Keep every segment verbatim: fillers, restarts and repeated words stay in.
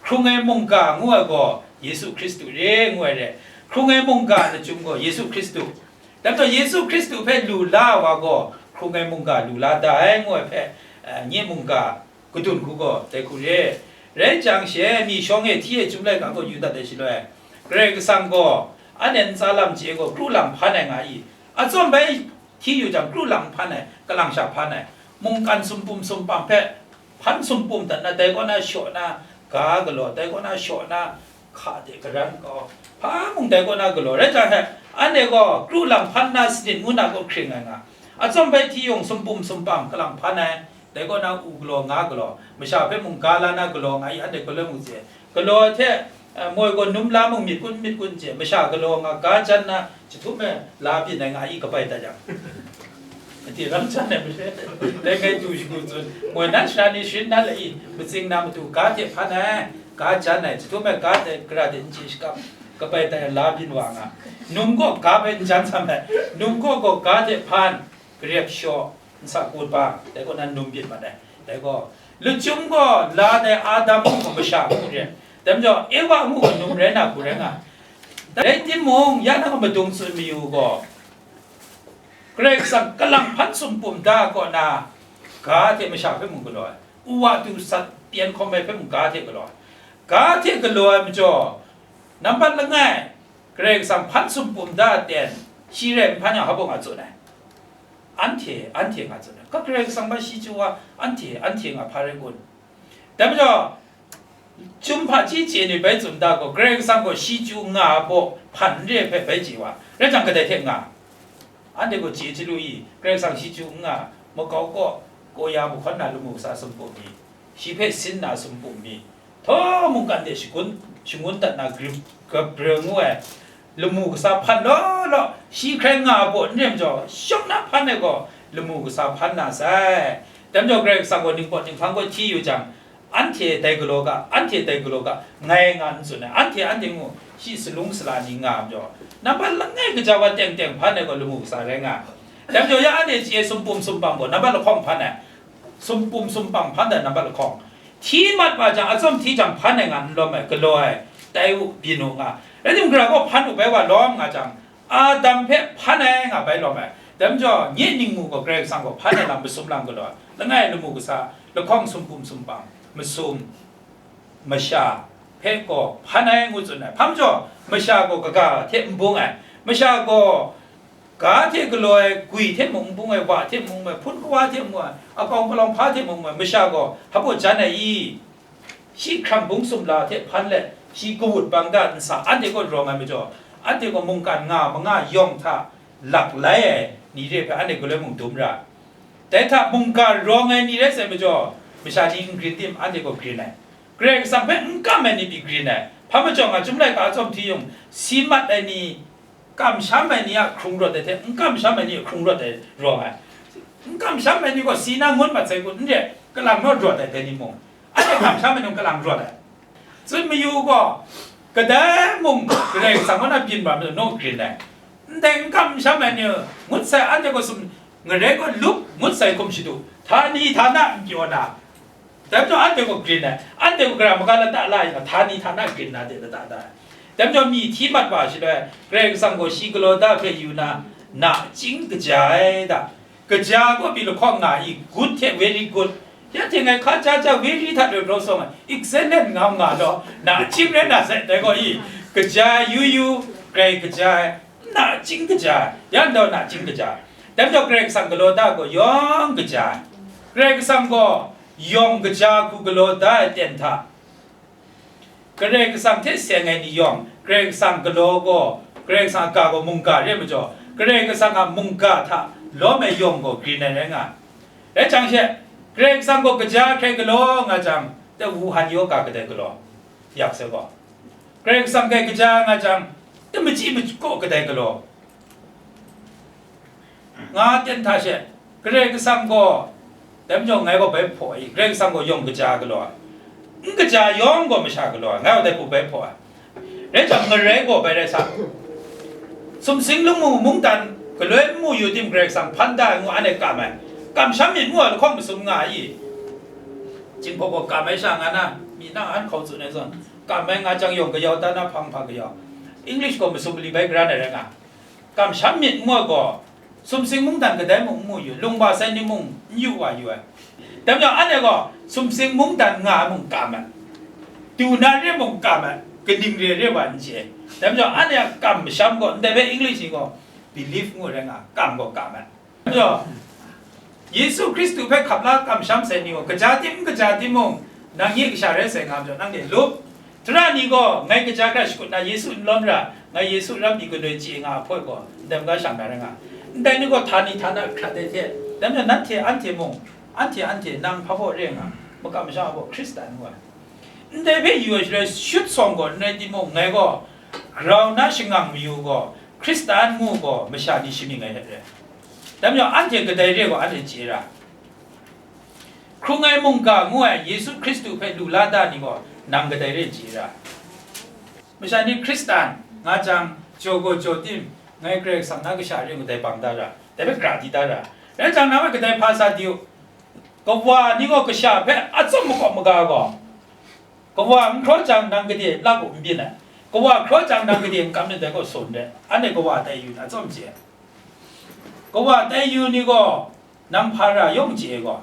Hkrung ai mungga ngu ai gaw Yesu Hkristu re ngu ai re. Hkrung ai mungga lachyum gaw Yesu Hkristu. Dai majaw Yesu Hkristu hpe lu la ai wa gaw hkrung ai mungga lu la da ai ngu ai hpe, eh, nye mungga kadun hku gaw dai hku re. Rai jang she, myi shawng e hti e chyum laika gaw yu dat ai shaloi, Karai Kasang gaw anhte ntsa lam chye gaw kru lam hpan ai nga i, atsawm bai hti yu jang, kru lam hpan ai, kalang sha hpan ai, mungkan sumpum sumpam hpe hpan sumpum dat na, dai kaw na shaw na, ga galaw, dai kaw na shaw na, hka de karan kau, hpa mung dai kaw na galaw, rai jang he, anhte gaw kru lam hpan na sanit ngu na gaw hkring ai nga, atsawm bai hti yung sumpum sumpam kalang hpan ai, dai kaw na u galaw, nga galaw, masha hpe mung ga la na galaw nga i, anhte galoi mung chye, galaw hte, eh, moi gaw num la mung myit kun myit kun chye, masha galaw nga ga jan na, jahtum e la byin ai nga i kabai dat yang. Mati ram jan ai mare, dai ngai du shagu tsun, moi nan shara ni sharin nan lai i, matsing na matu ga hte hpan ai, ga jan ai, jahtum e ga hte gara hte n chye shakap, kabai dat yang la byin wa nga. Num gaw ga bai n jan sam ai, num gaw gaw ga hte hpan, garep shaw, nsa kut ba, dai kaw nan num byin mat ai. Dai gaw, lachyum gaw la dai Adam mung gaw masha mung re, dai majaw Ewa mung gaw num rai na hku rai nga. Rai timung, ya nang a madung tsun mayu gaw, Karai Kasang kalang hpan sumpum da kaw na, ga hte masha hpe mung galaw ai, u wa du sat pyan hkawm ai hpe mung ga hte galaw ai, ga hte galaw ai majaw, nambat langai, Karai Kasang hpan sumpum da ten, shi rai n hpan yang hpa baw nga tsun ai? Anhte, anhte nga tsun ai. Ka Karai Kasang hpa shi chyu wa, anhte, anhte nga hpa rai kun? Dai majaw, Chyum hpaji chye ni bai tsun da gaw, Karai Kasang gaw shi chyu nga ai baw hpan n re ai hpe bai chye wa, rai jang kadai hte nga? Anhte gaw chye chyalu i, Karai Kasang shi chyu n nga, makau kaw, kaw ya mahkawn na lamu kasa sumpum mi, shi hpe sin na sumpum mi, htaw mungkan de shagun, shangun dat na grip, grip ngu ai, lamu kasa hpan law law, shi hkrai nga ai baw n re majaw, shawng na hpan ai gaw, lamu kasa hpan na sai. Dai majaw Karai Kasang gaw ningpawt ninghpang gaw hti yu jang, anhte dai galaw ga, anhte dai galaw ga, ngai nga n tsun ai, anhte anhte ngu, shi salung sala ni nga ai majaw, nambat langai kaja wa teng teng hpan ai gaw lamu kasa rai nga ai. Dai majaw ya anhte chye sumpum sumpam gaw nambat lahkawng hpan ai, sumpum sumpam hpan ai nambat lahkawng. Hti mat wa jang, atsawm hti jang hpan ai nga n lawm ai, galaw ai, tai u, byin u nga. Rai timung, gara gaw hpan u bai wa lawm nga jang, Adam hpe hpan ai nga bai lawm ai. Dai majaw, nye ningmu gaw Karai Kasang gaw hpan ai lam masum lang galaw ai. Langai lamu kasa, lahkawng sumpum sumpam, masum, masha hpe gaw hpan ai ngu tsun ai. Hpa majaw, masha gaw kaga hte n bung ai. Masha gaw ga hte galaw ai, gwi hte mung n bung ai, wa hte mung n bung ai, hpun kawa hte mung ai, akawng palawng hpa hte mung n bung ai, masha gaw hpa baw jan ai i? Shi hkrang bung sumla hte hpan let, shi kawut bang da nsa, anhte kaw rawng ai majaw, anhte gaw mungkan nga manga yawng hta lak lai ai ni re hpe anhte galoi mung dum ra. Dai hta mungkan rawng ai ni rai sai majaw, masha ni n grin tim, anhte gaw grin ai. Karai Kasang hpe n kam ai ni pyi grin ai. Hpa majaw nga, Chyum laika atsawm hti yung, si mat ai ni, kamsham ai ni a hkrung rawt ai hte, n kamsham ai ni a hkrung rawt ai rawng ai. N kamsham ai ni gaw si na ngut mat sai kun, n re, kalang naw rawt ai dai ni mung, anhte kamsham ai ni mung kalang rawt ai. Tsun mayu gaw, kadai mung Karai Kasang kaw na byin wa majaw naw grin ai. Ndai n kamsham ai ni ngut sai, anhte gaw sum, ngarai gaw lup ngut sai hkum shadu, htani htana n pyaw na, dai majaw anhte gaw grin ai, anhte gaw gara maga lata la yang, htani htana grin na de lata da ai. Dai majaw myi hti mat wa shaloi, Karai Kasang gaw shi galaw da hpe yu na, nachying kaja ai da. Kaja gaw pyi lahkawng nga i, good hte very good. Ya hte ngai hka ja ja very hta rau rau sawng ai, excellent nga nga law, nachying rai na sai, dai gaw i, kaja yu yu, Karai kaja ai, nachying kaja ai, ya ndau nachying kaja ai. Dai majaw Karai Kasang galaw da gaw yawng kaja ai. Karai Kasang gaw yawng kaja hku galaw da ai ten hta, Karai Kasang hte seng ai ni yawng, Karai Kasang galaw gaw, Karai Kasang a ga gaw mungga re ai majaw, Karai Kasang a mungga hta lawm ai yawng gaw grin ai rai nga ai. Rai jang she, Karai Kasang gaw kaja hkrai galaw nga jang, ta Wuhan yoga kadai galaw, yak sai gaw, Karai Kasang hkrai kaja nga jang, ta machyi makaw kadai galaw, nga ten hta she, Karai Kasang gaw, dai majaw ngai gaw bai hpaw ai, Karai Kasang gaw yawng kaja galaw ai, n kaja yawng gaw masha galaw ai, ngai gaw dai hku bai hpaw ai. Rai jang, ngarai gaw bai rai sa, sumsing lamu mungdan galoi n mu yu tim, Karai Kasang hpan da ai ngu, anhte kam ai, kamsham myit ngu ai lahkawng masum nga ai i? Jinghpaw gaw kam ai sha nga na, Mi na an hkau tsun ai zawn, kam ai nga jang yawng kayau ta na hpang hpa kayau. English gaw masum mali bai gara na rai nga. Kamsham myit ngu ai gaw, sumsing mungdan kadai mung n mu yu, lungba sai ni mung n yu wa yu ai. Dai majaw, anhte gaw sumsing mungdan nga ai mung kam ai, du na re mung kam ai, kaning re re wa n chye ai. Dai majaw, anhte a kam masham gaw, ndai hpe English ni gaw belief ngu ai rai nga, kam gaw kam ai. Majaw, Yesu Hkristu hpe hkap la kamsham sai ni gaw, kaja tim n kaja timung, nang nye kasha rai sai nga majaw, nanhte lup. Tara ni gaw, ngai kaja hkra shakut na Yesu n lawm ra, ngai Yesu ram pyi gadoi chye nga ai hpoi gaw, ndai maga shang na rai nga. Ndai ni gaw htani htana hkrat ai hte, dai majaw nanhte anhte mung, anhte anhte nang hpa baw re nga, makam masham a baw Hkristan ngu ai. Ndai hpe yu ai shaloi, shut sawng gaw n rai timung, ngai gaw grau na shangang mayu gaw, Hkristan ngu gaw, masha ni shamying ai hte rai. Dai majaw, anhte kadai re gaw, anhte chye ra. Hkrung ai mungga ngu ai Yesu Hkristu hpe lu la da ni gaw, nang kadai re chye ra. Masha ni Hkristan nga jang, jaw gaw jaw tim, ngai Karai Kasang na kasha re ngu dai bang da ra, dai hpe gra di da ra. Rai jang, nang hpe kadai hpa sa di u. Kawa ni gaw kasha hpe atsawm makawp maga gaw, kawa n hkraw jang, nang gade lak u n byin ai. Kawa hkraw jang, nang gade n kam ai, dai gaw sawn re. Anhte kawa tai yu na atsawm chye ai. Kawa tai yu ni gaw, nang hpa ra yawng chye ai gaw,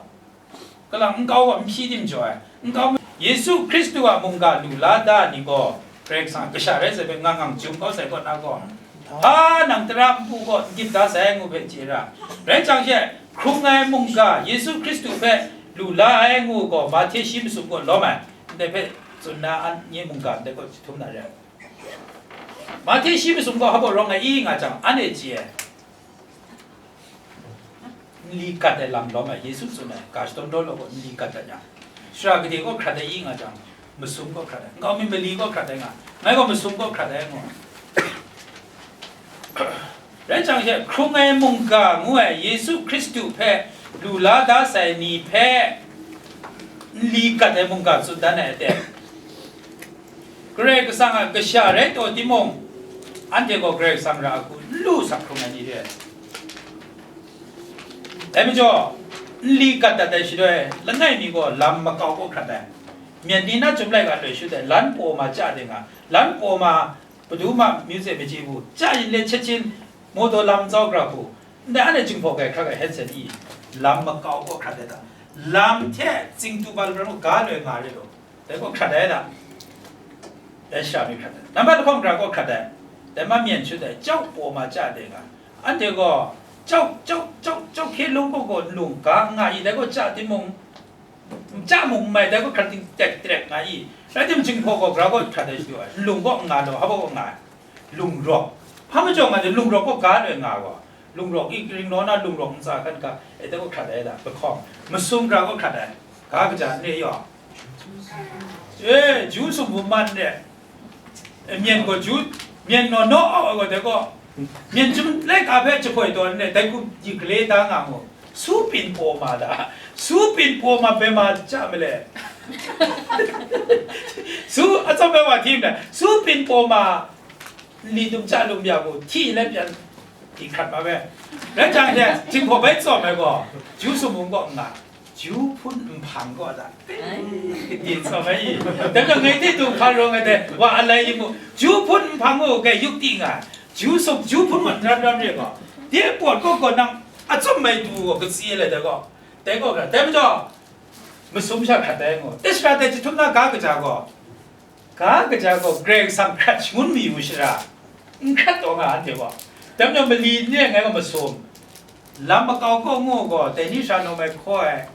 kalang nkau gaw n hpyi tim jaw ai, nkau, Yesu Hkristu a mungga lu la da ni gaw, Karai Kasang a kasha rai sai hpe ngang ngang jum kau sai kaw na gaw, hpa nang tara npu gaw n gyit da sai ngu hpe chye ra. Rai jang she, hkrung ai mungga Yesu Hkristu hpe lu la ai ngu gaw, Mahte shi masum gaw lawm ai, ndai hpe tsun na, an nye mungga ndai gaw jahtum na re ai. Mahte shi masum gaw hpa baw rawng ai i nga jang, anhte chye ai. Nli gat ai lam lawm ai, Yesu tsun ai, ga shadawn daw law gaw nli gat ai yang, shara gade gaw hkrat ai i nga jang, masum gaw hkrat ai, nkau mi mali gaw hkrat ai nga, ngai gaw masum gaw hkrat ai ngu. Rai jang she, hkrung ai mungga ngu ai Yesu Hkristu hpe lu la da sai ni hpe nli gat ai mungga tsun dan ai aten, Karai Kasang a kasha rai taw timung, anhte gaw Karai Kasang ra a hku n lu sak hkrum ai ni re ai. Dai majaw, nli gat dat ai shaloi, langai mi gaw lam makau kaw hkrat ai. Myen ni na Chyum laika loi shut ai, lan paw ma chya de nga, lan paw ma Padum a myu ze machyi bu, chya yin le chet chin, mawtaw lam tsau gara hku, ndai anhte Jinghpaw Grai hkrak ai Hansen i, lam makau kaw hkrat ai ta, lam hte tsingtu ba lamu ga loi nga re law, dai gaw hkrat ai ta, dai shara mi hkrat ai, nambat lahkawng gara gaw hkrat ai, dai ma myen shut ai, chyau paw ma chya de nga, anhte gaw chyau, chyau, chyau, chyau hkye lung gaw gaw nlung ga n nga i, dai gaw chya timung, chya mung n mai, dai gaw hkrat ting tek trek nga i, rai timung, Jinghpaw gaw gara gaw hkrat ai shadu ai, nlung gaw n nga law, hpa gaw n nga ai, lungrawk, hpa majaw nga ai, lungrawk gaw ga loi nga gaw, lungrawk i, karing naw na lungrawk ntsa hkan ga, e, dai gaw hkrat ai da, lahkawng, masum gara gaw hkrat ai, ga kaja n re yaw, e, ju sum bum man re, e, myen gaw ju, myen naw naw au ai gaw, dai gaw, myen chyum laika hpe jahpoi tawn re, dai hku di gale da nga mu. Su pin paw ma da, su pin paw ma bai ma chya ma le. Su atsawm ai wa hti ma le, su pin paw ma nli dum chya lum ya gaw, hti let yan, hti hkrat ma bai. Rai jang she, Jinghpaw bai tsawm ai gaw, ju sum bum gaw n nga, ju hpun nhpang gaw da. Di tsawm ai i. Dai gaw ngai hte du hpa rawng ai dai, wa alai yu mu, ju hpun nhpang gaw grai yukti nga, ju sum, ju hpun mat ram ram re gaw, de pawt gaw gaw nang, atsawm mai du gaw katsi ai le dai gaw, dai gaw, dai majaw, masum sha hkrat ai ngu, dai shara dai jahtum na ga kaja gaw, ga kaja gaw Karai Kasang hkrat shangun mayu shara, n hkrat taw nga anhte gaw, dai majaw mali n re ngai gaw masum, lam makau kaw ngu gaw, dai ni shara nawm ai hkaw ai,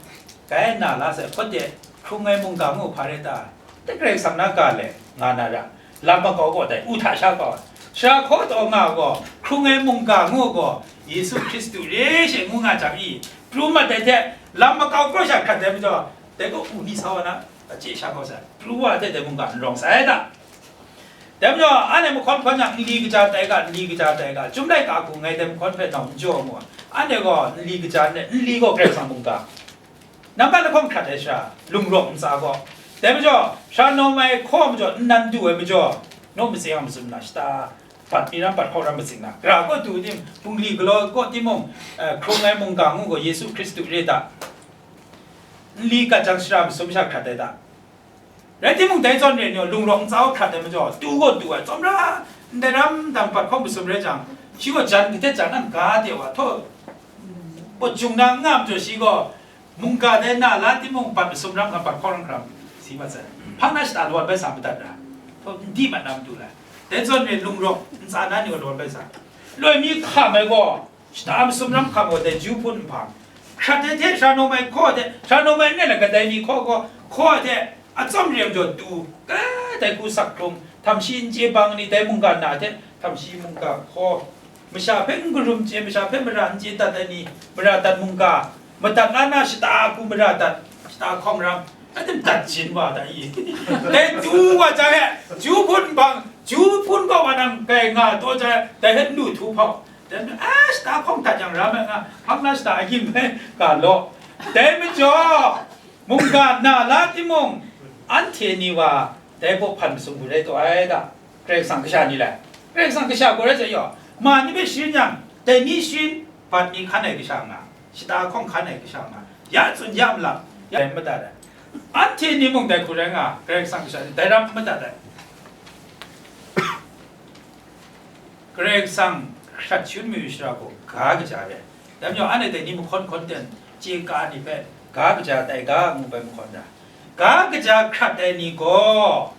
gai na la sai, hpawt de, hkrung ai mungga ngu hpa rai ta? Dai Karai Kasang na ga le nga na ra, lam makau gaw dai, u hta sha kau ai. Shara hkaw taw nga gaw, hkrung ai mungga ngu gaw, Yesu Hkristu re she ngu nga jang i, pru mat ai hte, lam makau kaw sha hkrat ai majaw, dai gaw u ni sa wa na, a chye sha kau sai, pru wa hte dai mungga n rawng sai da. Dai majaw, anhte mahkawn hpawn yang, nli kaja tai ga, nli kaja tai ga, Chyum laika hku ngai dai mahkawn hpe nau n jaw mu ai. Anhte gaw nli kaja n rai, nli gaw Karai Kasang mungga. Nambat lahkawng hkrat ai shara, lungrawk ntsa gaw. Dai majaw, shara nawm ai hkaw majaw, nnan du ai majaw, naw matsing a mazum na shata, bat mi ram bat hkawk ram matsing na, gara kaw du tim, bungli galaw kaw timung, eh, hkrung ai mungga ngu gaw Yesu Hkristu re ta? Nli gat jang shara masum sha hkrat ai ta? Rai timung, dai zawn re ni gaw lung rawk ntsa hkrat ai majaw, tu gaw tu ai, tsawmra ndai ram dang pat hkawng masum rai jang, shi gaw jan kahtet jang, nang ga de wa, htaw, pawt jung na n nga majaw, shi gaw mungga dai na la timung, pat masum ram hkam, pat hkawng ram hkam si mat sai. Hpang na shata lawan bai sa madat ra, htaw, n di mat na matu lai. Dai zawn re lung rawk ntsa na ni gaw lawan bai sa. Loi mi hkam ai gaw, shata masum ram hkam gaw dai ju hpun nhpang, hkrat ai hte, hkra nawm ai hkaw ai hte, hkra nawm ai n rai laga dai mi hkaw gaw, hkaw ai hte, atsawm re ai majaw tu, ka dai hku sak hkrung, htam shi n chye bang ai ni, dai mungga na hte, htam shi mungga hkaw, masha hpe n karum chye, masha hpe mara n chye dat ai ni, mara dat mungga, madat la na shata hku mara dat, shata hkawng ram, aten dat jin wa da i. Dai du wa jang e, ju hpun bang, ju hpun gaw wa nang kai nga taw jang e, dai hpe n du htu hpau. Dai majaw, a, shata hkawng dat yang ram ai nga, hpang na shata a gyim hpe ga law. Dai majaw, mungga na la timung, anhte ni wa dai baw hpan masum hku rai taw ai da. Karai Kasang kasha ni lai. Karai Kasang kasha gaw rai sa yaw, ma ni hpe sharin yang, dai ni sharin, bat ni hkan ai kasha nga, shata hkawng hkan ai kasha nga, ya tsun ya malap, ya rai madat ai. Anhte ni mung dai hku rai nga, Karai Kasang kasha ni dai ram madat ai. Karai Kasang hkrat shangun mayu shara gaw ga kaja re. Dai majaw, anhte dai ni mahkawn hkawn ten chye ka ni hpe ga kaja tai ga ngu bai mahkawn da. Ga kaja hkrat ai ni gaw,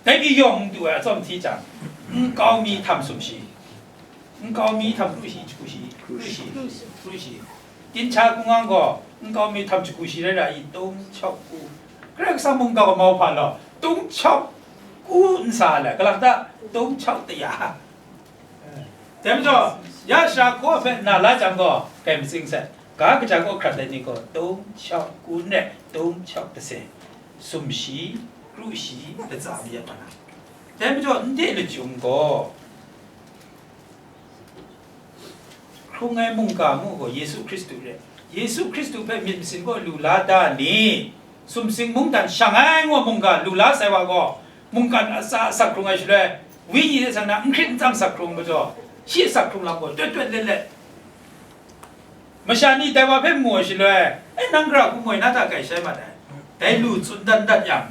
dai pyi yawng n du ai atsawm hti jang, nkau mi htam sumshi, nkau mi htam kru shi, hku shi, kru shi, kru shi. Ginhta hkungwang gaw nkau mi htam jahku shi rai ra i, tung chawk ku. Karai Kasang mungga gaw mau hpa law, tung chawk ku n sa ai, kalang ta, tung chawk taya. Dai majaw, ya shara hkaw hpe na la jang gaw, kai matsing sai. Ga kaja gaw hkrat ai ni gaw, tung chawk ku n rai, tung chawk tase, sumshi, kru shi, latsa mayat ma na. Dai majaw, ndai lachyum gaw, hkrung ai mungga ngu gaw Yesu Hkristu re. Yesu Hkristu hpe myit masin gaw lu la da ni? Sumsing mungdan shang ai ngu mungga lu la sai wa gaw, mungkan atsa asak hkrung ai shaloi, wenyi hte sang na n hkrit n tsang sak hkrung majaw, shi asak hkrung lam gaw tawt tawt let let, masha ni dai wa hpe mu ai shaloi, "E, nang gara hku moi na hta kai shai mat ai," dai lu tsun dan dat yang,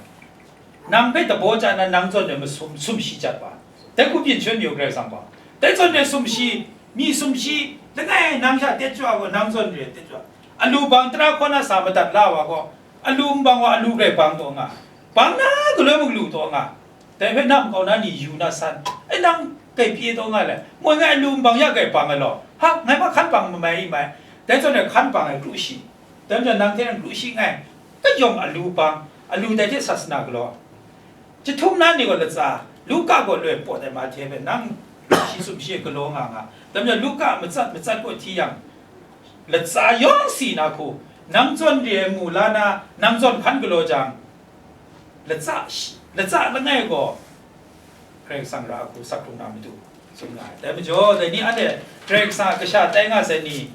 nang hpe dabaw chya na nang zawn re masum, sumshi jat wa, dai hku byin shangun yu Karai Kasang gaw. Dai zawn re sumshi, mi sumshi, langai nang sha tet chyaw gaw, nang zawn re tet chyaw. Alu bang tara hkaw na sa madat la wa gaw, alu n bang wa, alu grai bang taw nga, bang na galoi mung lu taw nga, dai hpe na makau na ni yu na san, e, nang grai pye taw nga le, moi ngai alu n bang ya grai bang ai law, ha, ngai ma hkan bang mamai i mai, dai zawn re hkan bang ai kru shi, dai majaw nang hte n kru shi nngai, kayawm alu bang, alu dai hte sasana galaw. Jahtum na ni gaw latsa, Luka gaw loi pawt ai Mahte hpe nang shi sumshi galaw nga nga. Dai majaw Luka matsat matsat gaw hti yang, latsa yawng si na hku, nang zawn re ai mu la na, nang zawn hkan galaw jang, latsa shi-, latsa langai gaw Karai Kasang ra hku sak hkrung na matu tsun nga ai. Dai majaw, dai ni anhte Karai Kasang a kasha tai nga sai ni,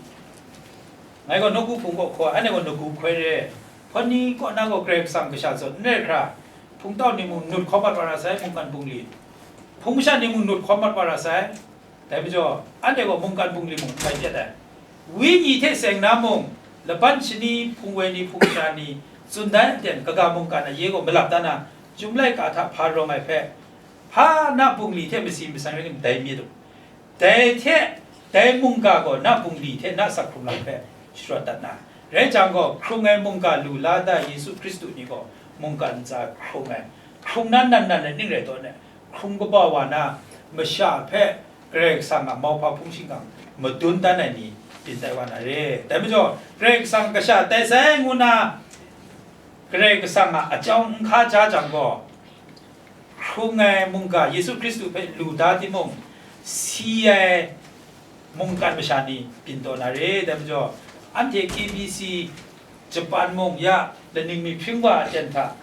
ngai gaw nawku hpung kaw hkaw ai, anhte gaw nawku hkoi re, hpawt ni kaw na gaw Karai Kasang kasha zawn n rai hkra, hpungtau ni mung nut hkawm mat wa ra sai, mungkan bungli, hpung masha ni mung nut hkawm mat wa ra sai. Dai majaw, anhte gaw mungkan bungli mung n bai pret ai. Wenyi hte seng na mung, laban shani, hpung woi ni, hpung masha ni, tsun dan aten, kaga mungkan aye gaw malap dan na, Chyum laika hta hpa rawng ai hpe, hpa na bungli hte masi masang rai timung, dai myit u. Dai hte, dai mungga gaw na bungli hte na sak hkrung lam hpe sharawt dat na, rai jang gaw, hkrung ai mungga lu la da Yesu Hkristu ni gaw mungkan ntsa hkrung ai, hkrung na nan nan rai ning rai taw ai, hkrung kaba wa na masha hpe Karai Kasang a mauhpa hpung shingkang madun dan ai ni byin tai wa na re. Dai majaw, Karai Kasang kasha tai sai ngu na, Karai Kasang a achyawng n hka ja jang gaw, hkrung ai mungga Yesu Hkristu hpe lu da timung, si ai mungkan masha ni byin taw na re. Dai majaw, anhte K B C, Japan mung ya, laning myi hpring wa aten hta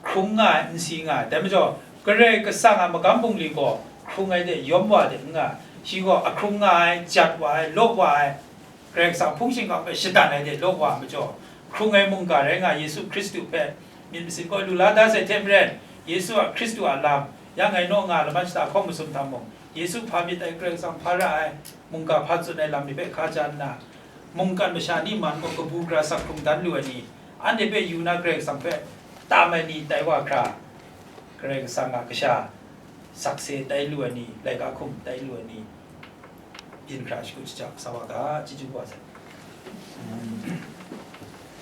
hkrung nga ai, n si nga ai. Dai majaw, Karai Kasang a magam bungli gaw hkrung ai de, yawm wa de n nga ai. Shi gaw ahkrung nga ai, jat wa ai, law wa ai, Karai Kasang hpung shingkang hpe shadan ai de law wa ai majaw, hkrung ai mungga rai nga Yesu Hkristu hpe myit masin gaw lu la da sai hte maren, Yesu a, Hkristu a lam, ya ngai naw nga laman shata hkawng masum hta mung, Yesu hpa myit ai, Karai Kasang hpa ra ai, mungga hpa tsun ai lam ni hpe hkaja nna, mungkan masha ni man gaw kabu gara sak hkrung dan lu ai ni, anhte hpe yu na Karai Kasang hpe tam ai ni tai wa hkra, Karai Kasang a kasha sakse tai lu ai ni, laika hkum tai lu ai ni, byin hkra shakut shaja sa wa ga, chyeju wa sai.